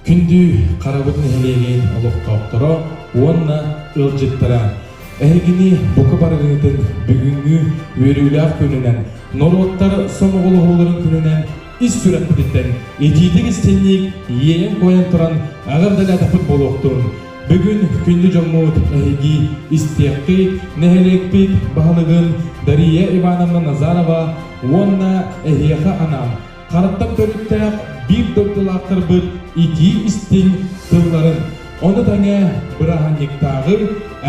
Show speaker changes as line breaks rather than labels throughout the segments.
Күндү Харабыт нэһилиэгин олохтоохторо уонна ыалдьыттара! Эһигини бука барыгытын бүгүҥҥү үөрүүлээх күнүнэн, норуоттар сомоҕолоһууларын күнүнэн ис сүрэхпититтэн итиитик истинник иэйэн-куойан туран эҕэрдэлээтэхпит буолуохтун! Бүгүн күндү дьоммут эһиги истиэххит, нэһилиэкпит баһылыгын Дария Ивановна Назарова уонна эһиэхэ анаан Хараттан төрүттээх биир дойдулаахтарбыт итии-истиҥ тылларын, ону тэҥэ бырааһынньыктааҕы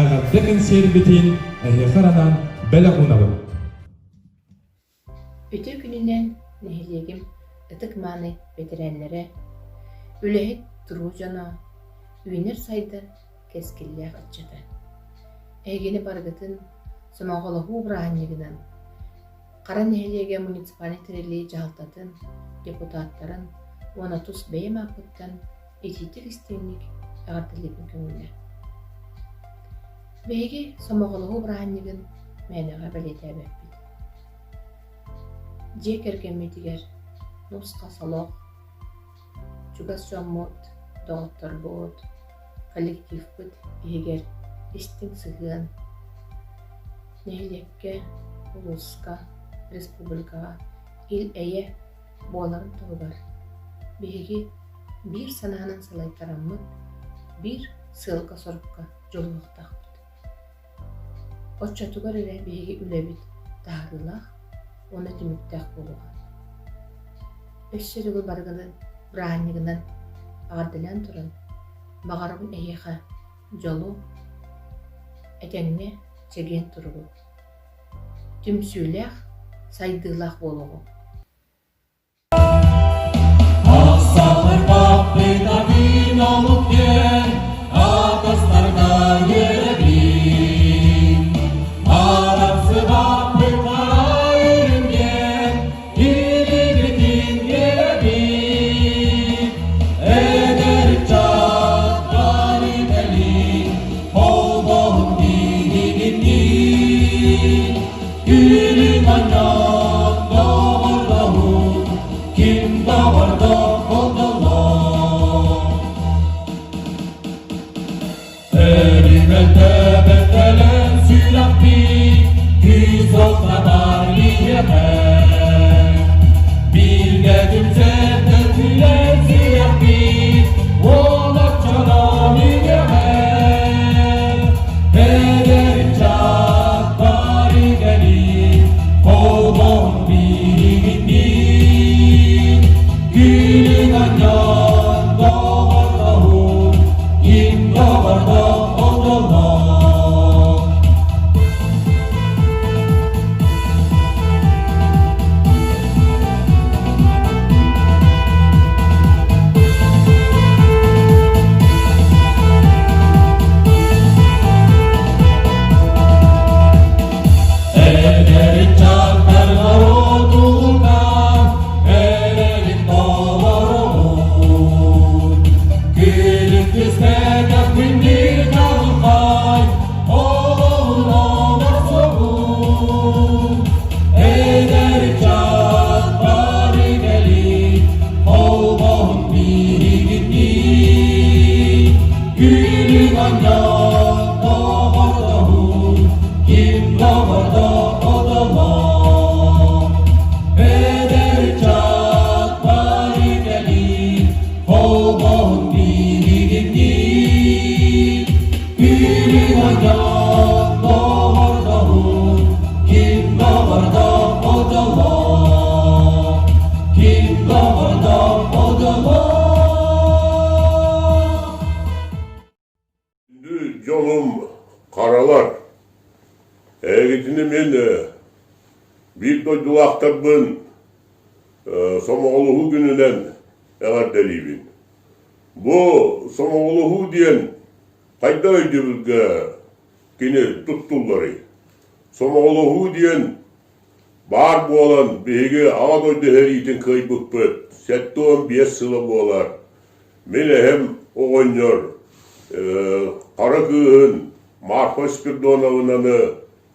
эҕэрдэ кэнсиэрбитин эһиэхэ анаан бэлэх уунабыт.
Үтүө күнүнэн нэһилиэгим ытык-мааны бэтэрээннэрэ, үлэһит туруу дьоно, үүнэр-сайдар кэскиллээх ыччата. Эһигини барыгытын сомоҕолоһуу бырааһынньыгынан Хара нэһилиэгэ муниципальнай тэриллии дьаһалтатын, депутаттарын уонна тус бэйэм ааппыттан итиитик-истиҥник эҕэрдэлиибин көҥүлэ. Биһиги сомоҕолоһуу бырааһынньыгын мээнэҕэ бэлиэтээбэппит. Дьиэ кэргэммитигэр нус-хас олох, Чугас дьоммут, доҕотторбут, коллективпыт иһигэр истиҥ сыһыан, нэһилиэккэ, улууска, республикаҕа ил-эйэ буоларын туһугар биһиги биир санаанан салайтараммыт, биир сыалга-сорукка дьулуһуохтаахпыт. Оччотугар эрэ биһиги үлэбит таһаарыылаах уонна түмүктээх буолуоҕа. Өссө төгүл барыгыны бырааһынньыгынан эҕэрдэлээн туран, баҕарабын эһиэхэ дьолу, этэҥҥэ чэгиэн туругу, түмсүүлээх, сайдыылаах буолуоҕуҥ.
Күлүм анньан доҕордоһуу, ким доҕордо одолоо. Өлүмэн төбөтөлөн сүрэхпит, күүс охтатар биһиэхэ. Бииргэ түмсэн төкүлэн сүрэхпит, уон оччонон үгэҕэ. Эдэр ыччат бары кэлин, холбоһун биһигинниин. Күлүк анньан доҕордоһун, ким доҕордо одолоо. Эдэр ыччаттар норуотугар эрэлин толоробут. Күлүк түспэтэх күндү чаҕылхай олоҕун олорсобут. Эдэр ыччат бары кэлин холбоһун биһигинниин. Күлүк анньан доҕордоһуу, ким доҕордо одолоо. Эдэр ыччат бары кэлин холбоһун биһигинниин. Күлүк анньан доҕордоһуу, ким доҕордо одолоо. Ким доҕордо одолоо.
Күндү дьонум харалар, эһигитини мин биир дойдулаахтарбын Сомоҕолоһуу күнүнэн эҕэрдэлиибин. Бу сомоҕолоһуу диэн хайдах өйдөбүлгэ кини туттулларый? Сомоҕолоһуу диэн баар буолан биһиги Аҕа дойду сэриитин кыайбыппыт 75 сыла буолар. Мин эһэм оҕонньор хара кыыһын Марфа Спирдоновнаны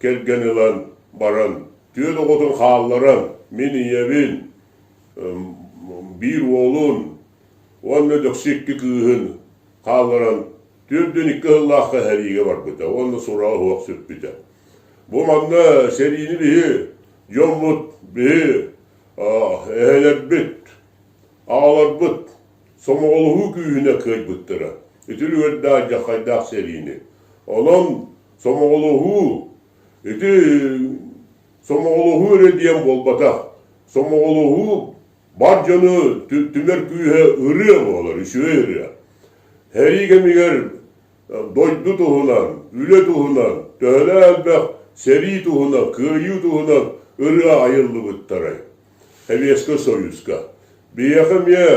кэргэн ылан баран, түөрт оҕотун хаалларан, мин ийэбин, биир уолун. Уонна дөксө икки кыыһын хаалларан 42 сыллаахха сэриигэ барбыта уонна сураҕа суох сүппүтэ. Бу манна сэриини биһи дьоммут, биһи эһэлэрбит, аҕаларбыт сомоҕолоһуу күүһүнэ кыайбыттара. Ити үлүгэрдээх алдьархайдаах сэриини. Онон сомоҕолоһуу ити сомоҕолоһуу эрэ диэн буолбатах. Сомоҕолоһуу бар дьону түмэр күүһэ ырыа буолар, үчүгэй ырыа. Сэрии кэмигэр дойду туһунан, үлэ туһунан, төһөлөөх элбэх сэрии туһунан, кыайыы туһунан ырыа айыллыбыттарай Сэбиэскэй Союзка. Биһиэхэ эмиэ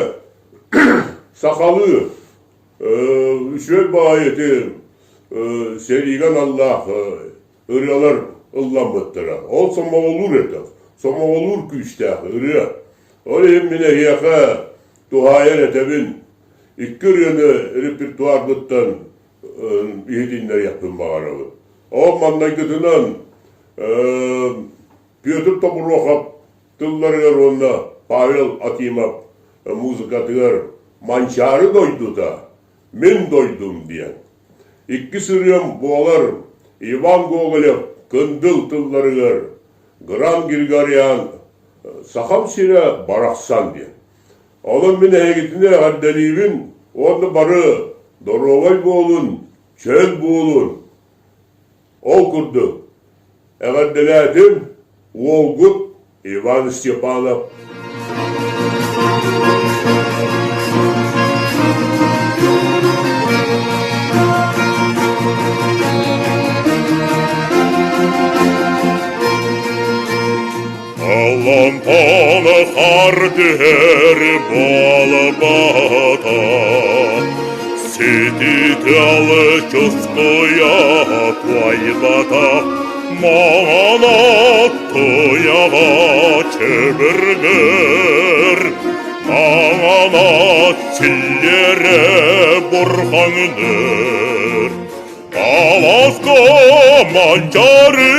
сахалыы үчүгэй баҕайы ити сэриигэ аналлаах ырыалар ылламмыттара. Ол сомоҕолуур этэ, сомоҕолуур күүстээх ырыа. Ол иһин мин эһиэхэ туһаайан этэбин, икки ырыаны репертуарбыттан иһитиннэриэхпин баҕарабын. Ол маҥнайгытынан Петр Тобуруохап тылларыгар уонна Павел Акимов музыкатыгар «Манчаары дойдута, мин дойдум» диэн. Иккис ырыам буолар Иван Гоголев «Кындыл» тылларыгар Гран Григорян «Сахам сирэ барахсан» диэн. Онон мин эһигитини эҕэрдэлиибин уонна бары доруобай буолун, чөл буолун. Ол курдук, эҕэрдэлээтим уолгут Иван Степанов.
Алампаны хар түһэр буолбата, Сититэл чускуйа туайбата, Маҥан туйаҕа чөбүргүр, Маҥан силлиэрэ бурхаҥныр. Аласка манчары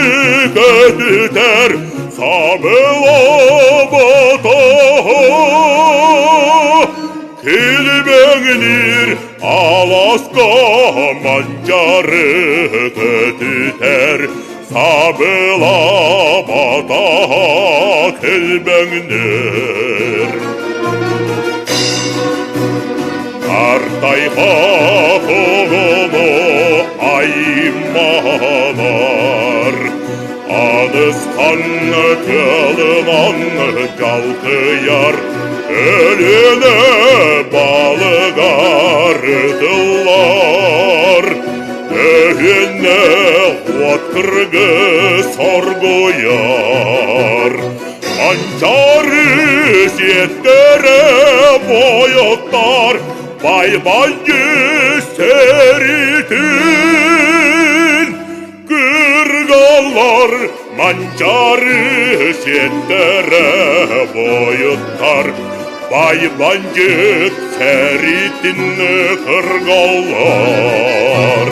көтүтэр сабылабата Килбэҥниир аласка манчары көтүтэр сабылабата килбэҥниир Артайга оҕону айманар, Анысхан тыалынан дьалкыйар, Өлүөнэ балыгар ытыллар, Өһүөнэ уот кыргыс оргуйар. Манчаары сиэттэрэ буойуттар Байбайы сэритин Кыргалар манчаары сиэттэрэ буойуттар Байбанчык сэритин кыргалар.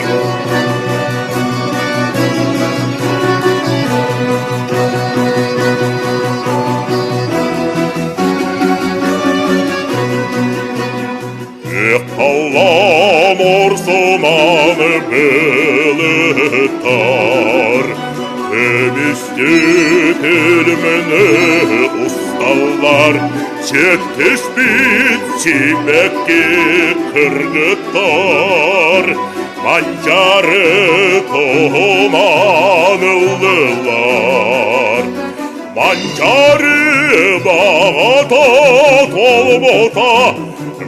Ыккаллаан орсунан былыттар, Көмүстүү күлүмүнү усталлар, Сиэттиспит сибэкки кыргыттар, Манчаары туһунан ыллылар. Манчаары баҕата туолбута,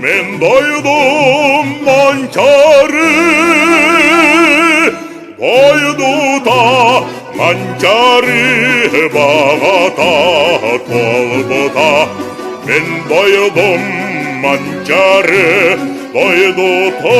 мин дойдум Манчаары дойдута, Манчаары баҕата туолбута, мин дойдум Манчаары дойдута.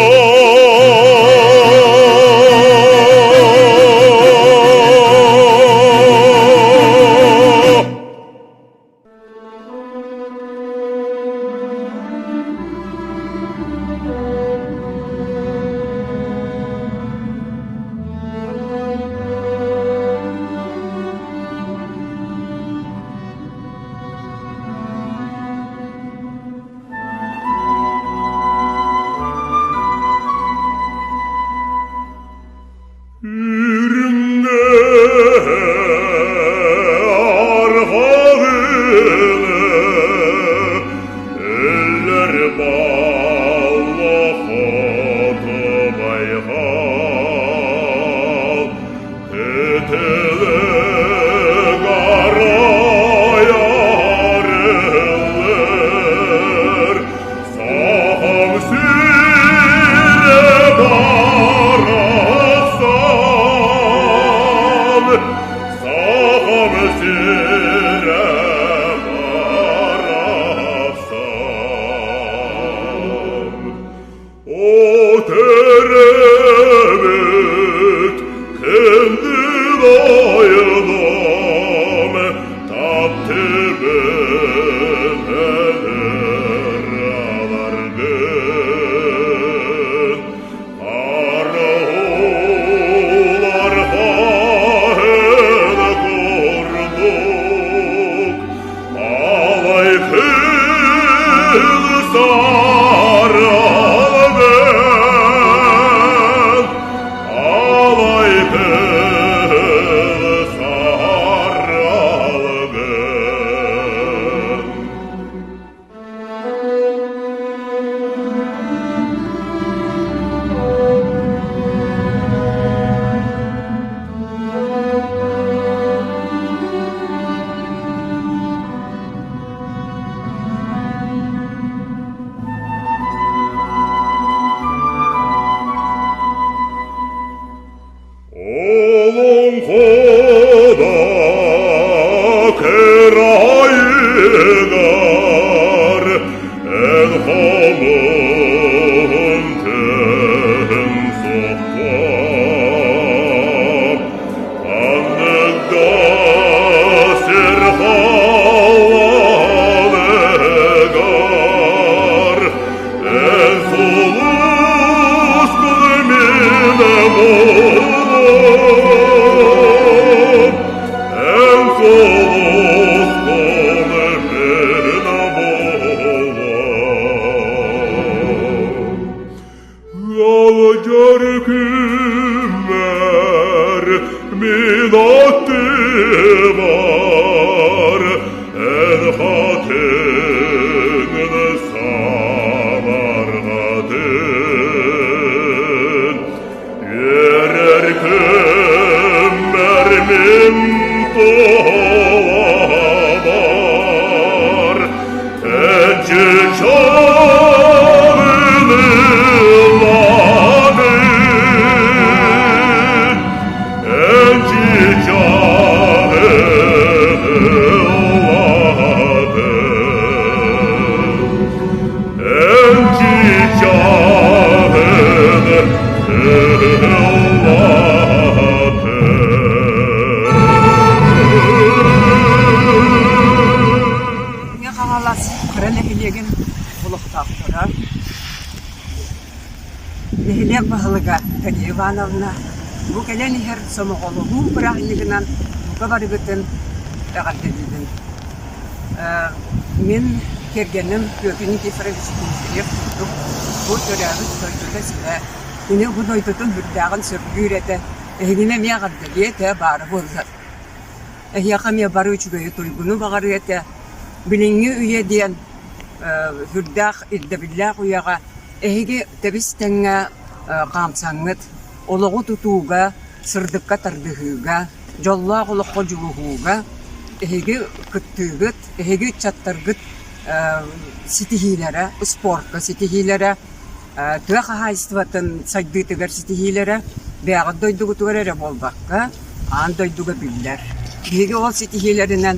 Мин аттыбар эн хатыҥын самарҕатын Үөрэр күммэр мин туһуламар эн чычааҕын ыллаатын эн чычааҕын ыллаатын эн чычааҕын
Мэҥэ Хаҥалас кыра нэһилиэгин олохтоохторо, нэһилиэк баһылыга Дария Ивановна бу кэлэн иһэр сомоҕолоһуу бырааһынньыгынан бука барыгытын эҕэрдэлиибин. Мин кэргэним Петр Никифорович Дмитриев курдук бу төрөөбүт дойдута сирэ. Кини бу дойдутун сүрдээҕин сөбүлүүр этэ. Эһигини эмиэ эҕэрдэлиэ этэ, баара буоллар. Эһиэхэ эмиэ бары үчүгэйи туйгуну баҕарыа этэ. Билиҥҥи үйэ диэн сүрдээх ирдэбиллээх үйэҕэ эһиги тэбис-тэҥҥэ хаамсаҥҥыт, олоҕу тутууга, сырдыкка тардыһыыга, дьоллоох олоххо дьулуһууга эһиги кыттыыгыт, эһиги ыччаттаргыт ситиһиилэрэ, спорка ситиһиилэрэ, тыа хаһаайыстыбатын сайдыытыгар ситиһиилэрэ бэйэҕит дойдугутугар эрэ буолбакка, аан дойдуга биллэр. Биһиги ол ситиһиилэринэн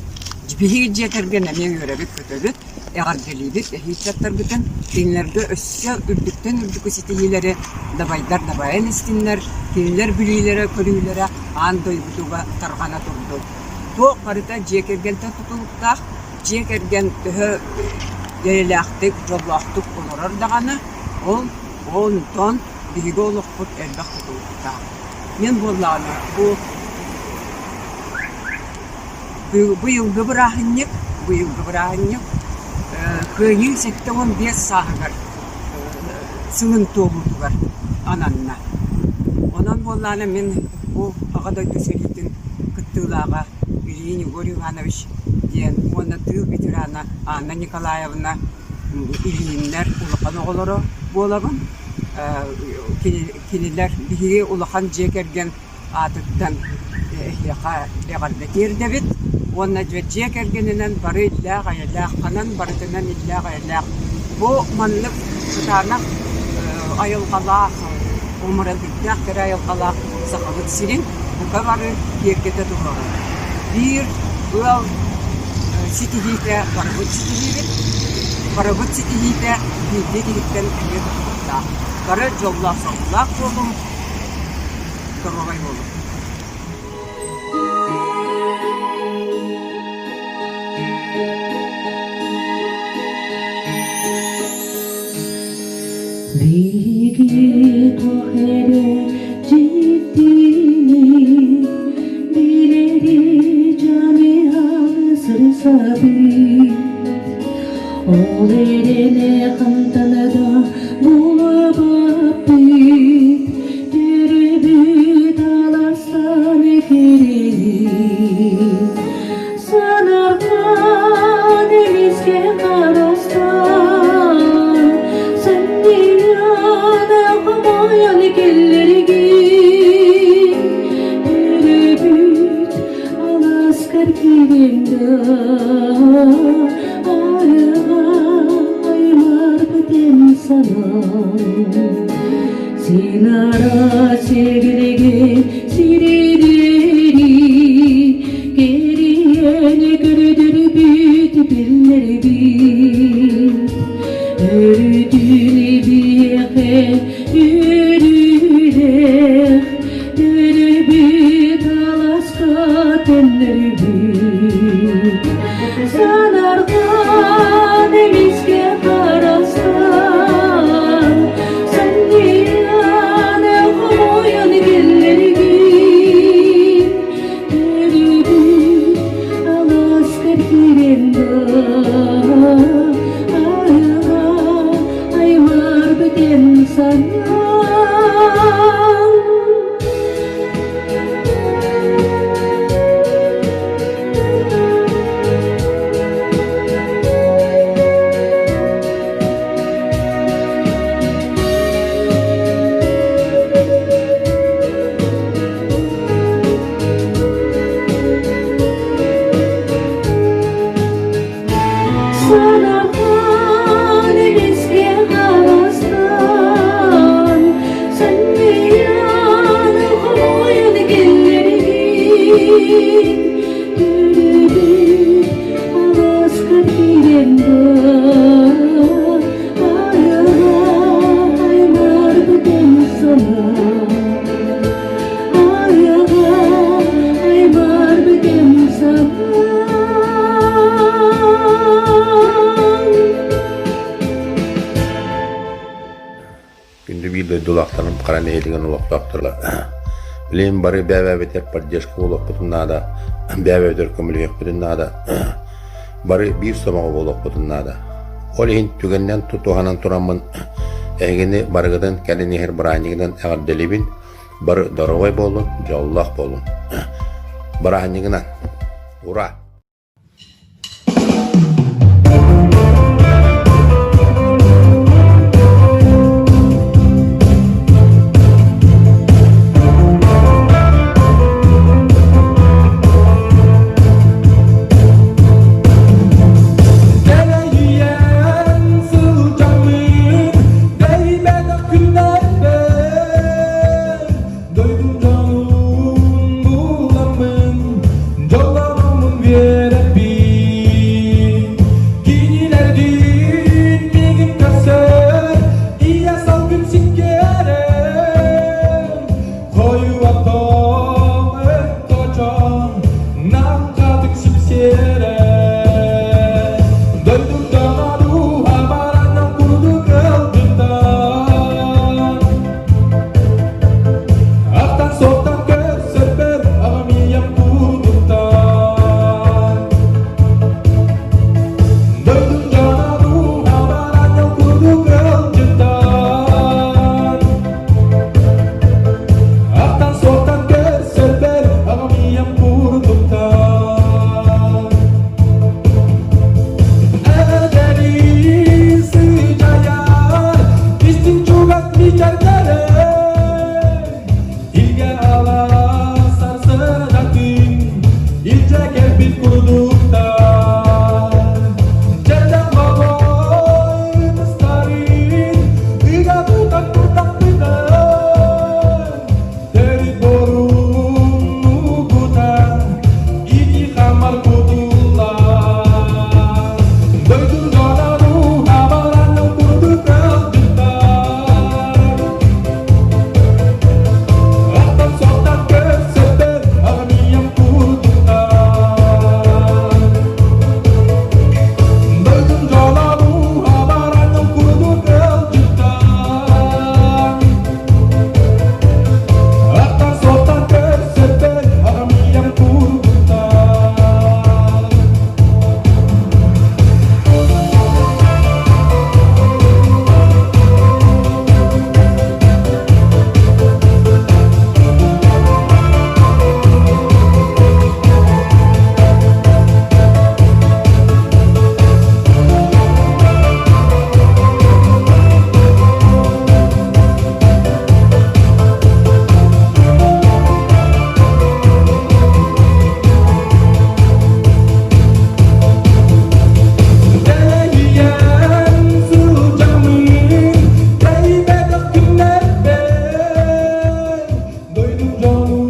биһиги дьиэ кэргэн эмиэ үөрэбит-көтөбүт, эҕэрдэлиибит эһии ыччаттарбытын, кинилэргэ өссө үрдүктэн үрдүкү ситиһиилэри дабайдар дабайан истиннэр, кинилэр билиилэрэ-көрүүлэрэ аан дойдуга тарҕана турдун. Туох барыта дьиэ кэргэнтэн тутулуктаах, дьиэ кэргэн төһө эйэлээхтик, дьоллоохтук олорор даҕаны, ол онтон биһиги олохпут элбэх тутулуктаах. Мин буоллаҕына бу быйылгы бырааһынньык, быйылгы бырааһынньык Кыайыы 75 сааһыгар сылын туолуутугар ананна. Онон буоллаҕына мин бу Аҕа дойду сэриитин кыттыылааҕа Ильин Егор Иванович диэн уонна тыыл ветерана Анна Николаевна Ильиннэр улахан оҕолоро буолабын. Кинилэр биһиги улахан дьиэ кэргэн аатыттан эһиэхэ эҕэрдэ тиэрдэбит уонна дьиэ кэргэнинэн бары иллээх-эйэлээх, ханан барытынан иллээх-эйэлээх. Бу маннык кытаанах айылҕалаах, умуралыктаах кэрэ айылҕалаах Сахабыт сирин бука бары киэргэтэ туруоҕуҥ. Биир ыал ситиһиитэ барыбыт ситиһиибит, барыбыт ситиһиитэ биирдии киһиттэн эмиэ тутулуктаах. Бары дьоллоох-соргулаах буолуҥ, доруобай буолуҥ.
Биһиги туох эрэ дьиктини билэри дьаныһан сырсабыт. Ол эрэнэ хантан да булабаппыт, төрөбүт аластан кириит. Санарҕаан эмискэ харастаан, санньыйан хомойон киллэригин. Төрөбүт аласкар киирэн да, арыҕа аймарбытын санаан. Синара сигилигин сиририри, кэрийэн көрдөрбүт биллэрбит. Өрүтүн биэхэ өрүүлээх, төрөбүт аласка төннөрбүт. Санарҕаан эмискэ харастаан, санньыйан хомойон кэллэргин, төрүбүт алааскар киирэн да, айаҕа аймаар бүтэн санаан.
Күндү биир дойдулаахтарым хара нэһилиэгин олохтоохторо билигин бары бэйэ-бэйэбитигэр поддержка буолуохпутун наада, бэйэ-бэйэбитигэр көмөлөһүөхпүтүн наада, бары биир сомоҕо буолуохпутун наада. Ол иһин түгэнинэн тутуһанан тураммын эһигини барыгытын кэлин иһэр бырааһынньыгынан эҕэрдэлиибин. Бары доруобай буолун, дьоллоох буолун. Бырааһынньыгынан! Ура!
Кэлэйиэн сылдьаммын, дэйбэтэх күннэрбэр Дойдум дьонун буламмын, дьоллономмун үөрэппин. Кинилэрдиин миигин көрсөр, ийэ салгын сиккиэрэн, хойуу аттаах өттөчөн, наҥхатык сипсиэрэн. Дойдум дьоно дууһа баранан курдук ыалдьыттар. Ахтан-суохтан көрсөрбөр аҕам ийэм курдуктар. Дойдум дьоно дууһабар анньал курдук ыалдьыттар. Ахтан-суохтан көрсөрбөр аҕам ийэм курдуктар. Эдэрии сыдьайар, истиҥ чугас мичээрдэрэ, Илгэ алаас сарсыардатын илдьэ кэлбит курдуктар. Дьэдьэн хобой мыстарын ыга тутан турдахпына, Төрүт борун угута ити хамар кутуллар. Дойдум дьоно дууһабаранын курдук ыалдьыттар. Аттан-соттан көрсөттөр аҕам ийэм курдуктар. Дойдум дьоно дууһабаранын курдук ыалдьыттар. Аттан-суоттан көрсөттөр аҕам ийэм курдуктар. Тэйэн сылдьаммын, тэйбэтэх күннэрбэр, дойдум дьонун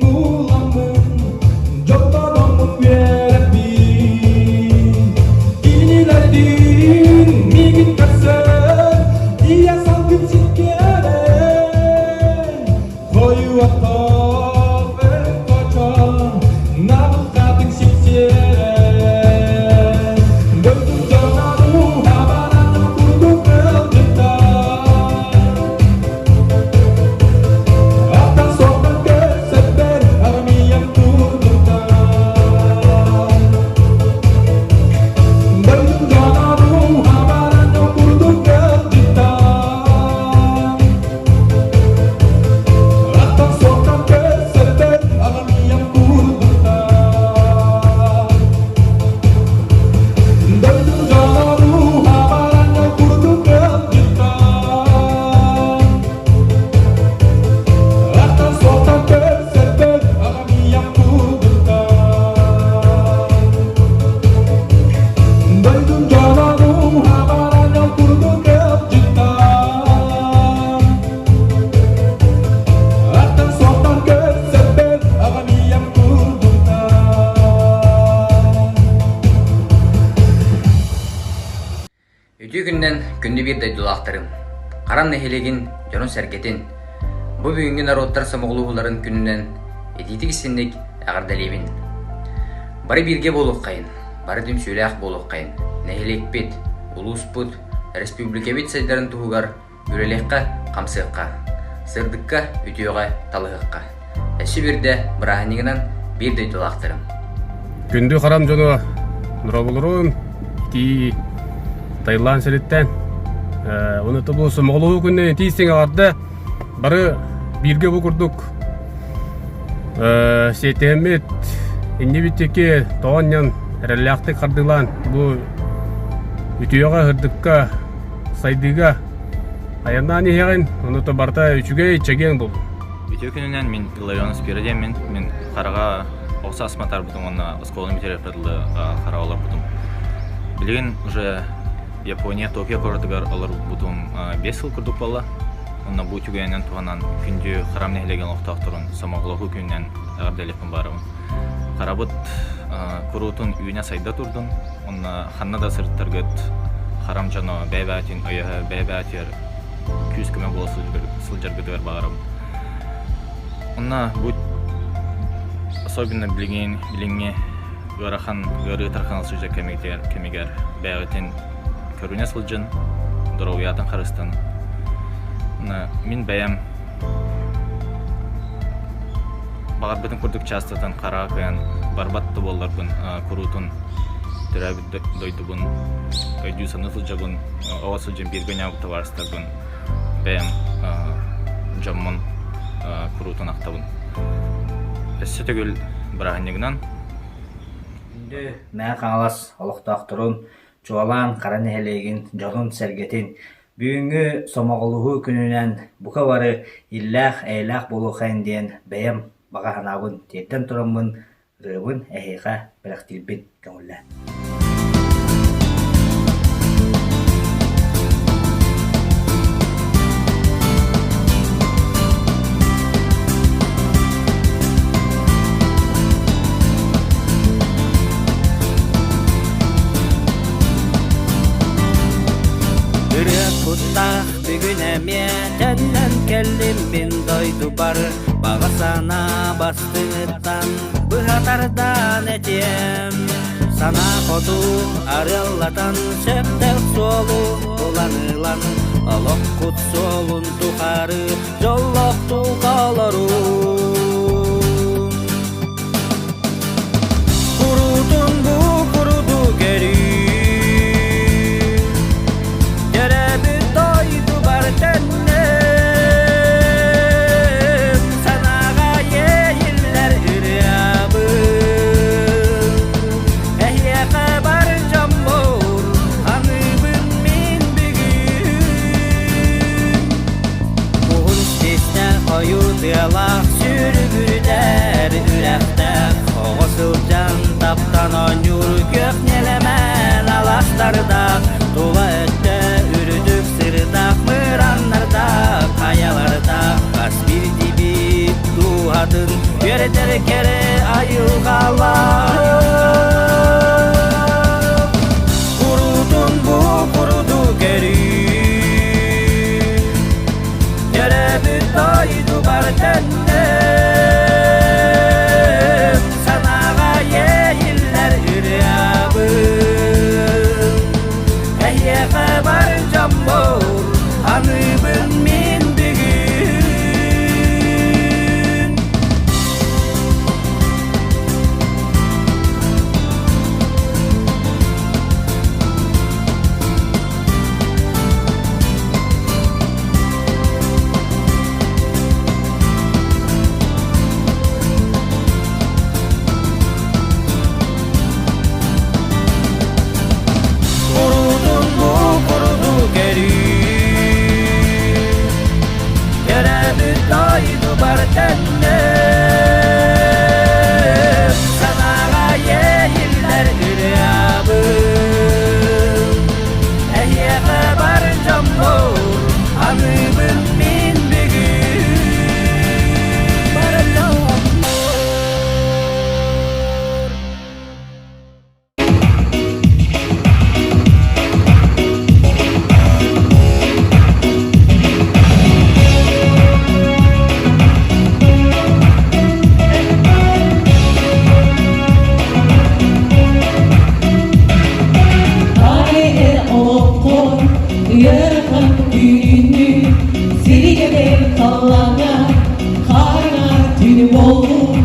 буламмын, дьоллономмун үөрэппин. Кинилэрдиин миигин көрсөн, ийэ салгын сиккиэрэн, хойуу оттоох өҥ-хочо, наҕылхатык сипсиэрэн, дойдум дьоно дууһабаран курдук ыалдьыттар. Аттан-суохтан көрсөппөр аҕам ийэм курдуктар. Дойдум дьоно дууһабаран курдук ыалдьыттар. Аттан-суохтан көрсөппөр аҕам ийэм курдуктар. Дойдум дьоно дууһабаран курдук ыалдьыттар. Аттан-суохтан көрсөппөр аҕам ийэм курдуктар. Дойдум дьоно дууһабаран курдук ыалдьыттар. Аттан-суохтан көрсөппөр аҕам ийэм курдуктар.
Үтүө күнүнэн күндү биир дойдулаахтарым, Харан нэһилиэгин дьонун-сэргэтин, бу бүгүҥҥү норуоттар сомоҕолоһууларын күнүнэн итиитик-истиҥник эҕэрдэлиибин. Бары бииргэ буолуоххайын, бары түмсүүлээх буолуоххайын, нэһилиэкпит, улууспут, республикабыт сайдарын туһугар Үлэлиэххэ, хамсыахха, сырдыкка, үтүөҕэ талыһыахха. Өссө биирдэ бырааһынньыгынан биир дойдулаахтарым.
Күндү харам дьоно норобулурун итии Таиланд сириттэн уонна бу сомоҕолоһуу күнүнэн итии истиҥ эҕэрдэ бары бииргэ бу курдук сиэтиһэммит иннибит диэки тоҕонньон эрэллээхтик хардыылаан бу үтүөҕэ сырдыкка сайдыыга айаннаан иһэҕин ону то барыта үчүгэй чэгиэн буоллун
Үтүө күнүнэн мин Илларионов Спира диэммин. Мин хараҕа оҕо сааспын атаарбытым уонна оскуоланы бүтэрэрбэр дылы хараҕа олорбутум. Билигин уже Япония Токио куоратыгар олорбутум 5 сыл курдук буолла. Онно бу түгэнинэн туһанан күндү Харам нэһилиэгин олохтоохторун сомоҕолоһуу күнүнэн эҕэрдэлиэхпин баарабын. Харабыт куруутун үүнэ-сайда турдун. Онно ханна да сырыттаргыт харам дьоно бэйэ-бэйэтин өйөһө, бэйэ-бэйэтигэр күүс-көмө буола сылдьаргытыгар баҕарабын. Онно бу особенно билигин билиҥҥи ыарахан ыарыы тархана сылдьар кэмигэр кэмигэр бэйэҕитин көрүнэ сылдьын, доруобуйатын харыстан. Мин бэйэм баҕарбытым курдук чаастатан хараҕа кыайан барбат да буолларбын куруутун төрөөбүт дойдубун өйдүү-саныы сылдьабын, оҕо сылдьан бииргэ оонньообут табаарыстарбын бэйэм дьоммун куруутун ахтабын. Өссө төгүл бырааһынньыгынан
Күндү Мэҥэ Хаҥалас олохтоохторун, чуолаан Хара нэһилиэгин дьонун-сэргэтин бүгүҥҥү сомоҕолоһуу күнүнэн бука бары иллээх-эйэлээх буолуоххайын диэн бэйэм баҕа санаабын тиэрдэн тураммын ырыабын эһиэхэ бэлэхтиирбин көҥүллээ.
Ырыа куттаах бүгүн эмиэ төннөн кэллим мин дойдубар Баҕа санаа бастыҥыттан быһа тардан этиэм Санаа хоту арыаллатан сөптөөх суолу булан ылан Олоххут суолун тухары дьоллоохтук олоруу Куруутун бу куруду көрүү Төрөөбүт дойдубар төннөн Санааҕа иэйиллэр ырыабын Эһиэхэ бар дьоммор аныыбын мин бүгүн Уһун систээх хойуу тыалаах сүрүгүрүтэр үрэхтээх Оҕо сылдьан таптан оонньуур күөх нэлэмэн аластардаах Тула өттө үрдүк сырдаах мыраннардаах хайалардаах Хас биирдиибит дууһатын үөрэтэр кэрэ айылҕалаах Куруутун бу куруду көрүү Төрөөбүт дойдубар төннөм Санааҕа иэйиллэр ырыабын Эһиэхэ бар дьоммор аныыбын мин бүгүн Курутун бу куруду көрүү Төрөөбүт дойдубар төннөр Санааҕа иэйиллэр ырыабын Эһиэхэ бар дьоммор аныыбын мин бүгүн Бар дьоммор
Халлааҥҥа хараҥа түүн буоллун,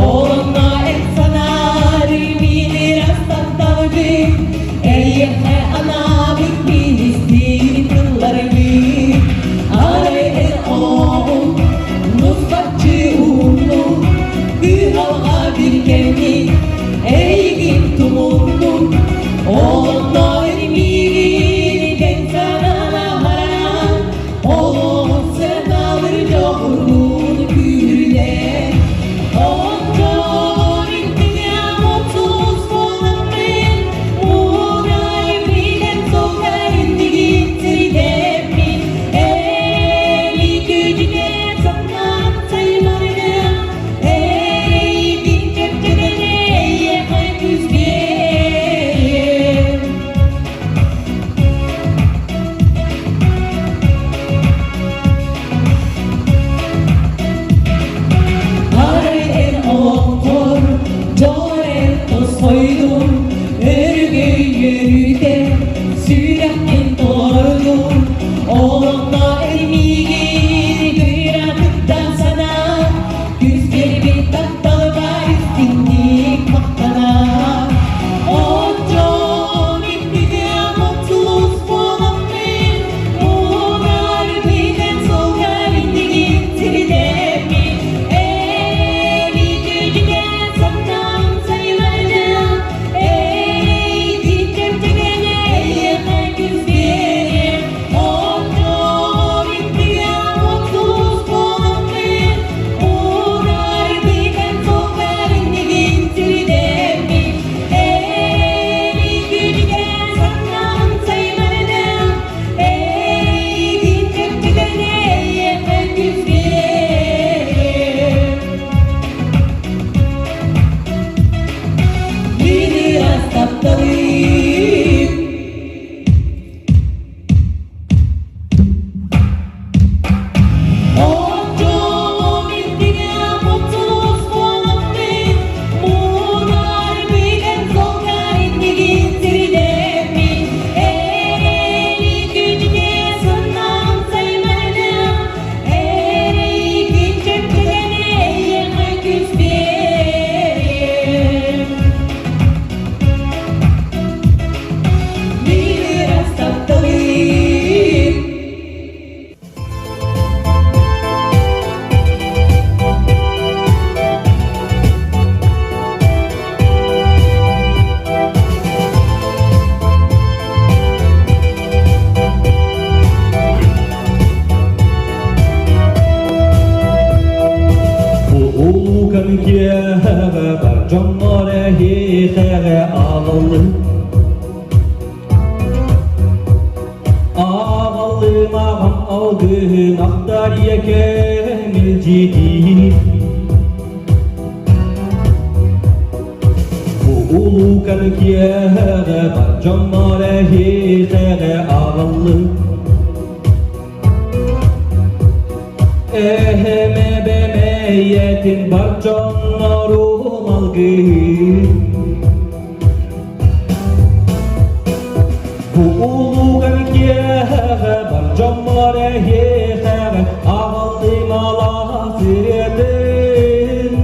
Олонно эн санаары мин ырастатталбын, Эйиэхэ анаабыт мин истиҥ тылларбын. Арай эн олоҕум нус-баччы уһуннук, Кыһалҕа бир кэмник эйигин тумуннук, Олонно эн миигин кэҥ санаан Олоҕун сыаналыр дьоҕурун күүрүлэр. Онтон интиҥэ муҥсуус буоламмын, Муҥай билэн солдар иннигин сирдэммин, Эли күдьүгэ сапнан саймаргын, Эрэйбин чэпчэтэн эйиэхэ күүс биэриэм. Арай эн олоххор дьон эн тосхойдун, өрүгүй үөрүүтэ сүрэххин толордун, олоххо эн миигин кыратыттан санаа, күүс биэрбит тапталбар истиҥник махтанаа. Оччоон иккитэ муҥсулус буоламмын, муҥар билэн сылдьар иннигин сирдэммин, эли күдьүгэ саптан сайыларда, эйдин чэпчэгэн эйиэхэ күүс биэриэм. Оччоон иккитэ муҥсулус буоламмын, муҥар билэн сылдьар иннигин сирдэммин, Тапталым. Оччоҕо интиҥэ муҥсулус буоламмын, муҥар билэн солкар иннигин сирдэммин, эрэли күдьүгэ сыннам саймардым, эрэйгин чэпчэтэн эйиэхэ күүс биэриэм. Мин ыраас тапталым.
Улуукан киэһэҕэ бар дьоннор эһиэхэҕэ аҕаллын Аҕалым аҕам алгыһын ахтар ийэкэм илдьитиин Бу улуукан киэһэҕэ бар дьоннор эһиэхэҕэ аҕаллын Эһэм эбэм эйэтин бар дьоннорум алгыһын Бу улууган киэһэҕэ бар дьоммор эһиэхэҕэ аҕаллым алаас ырыатын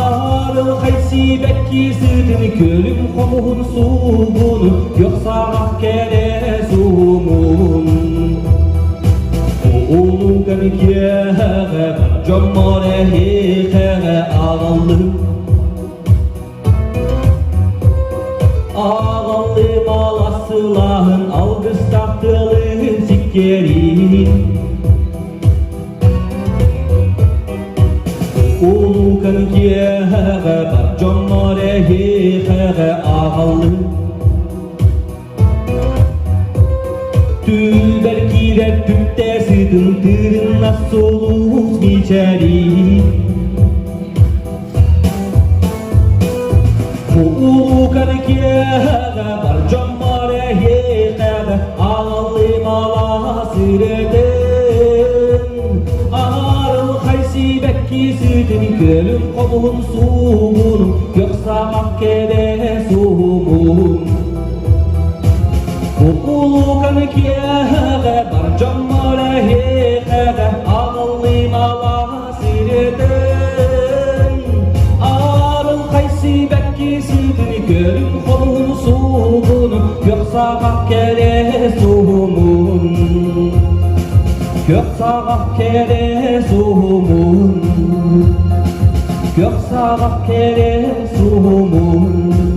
Арылхай сиибэкки сыытын көлүм хомуһун суугунун күөх саҕах кэрэ суумун Бу улууган киэһэҕэ бар дьоммор эһиэхэҕэ аҕаллым Аҕаллым алассылааһын алгыстаах тыалын сиккиэрин Улуукан киэһэҕэ бар дьоннор эһиэхэҕэ аҕаллым Түүлбэр киирэр түптэ сытын тыырыннас сулус мичээрин Улуукан киэһэҕэ бар дьоммор эһиэхэҕэ ааллым алаас үрэтин Арылхай сибэкки сытын көлүм хомуһун суугунун көх саҕах кэрэ суумун Улуукан киэһэҕэ бар дьоммор эһиэхэҕэ ааллым. Көх саҕах кэрэ суһумун, Көх саҕах кэрэ суһумун.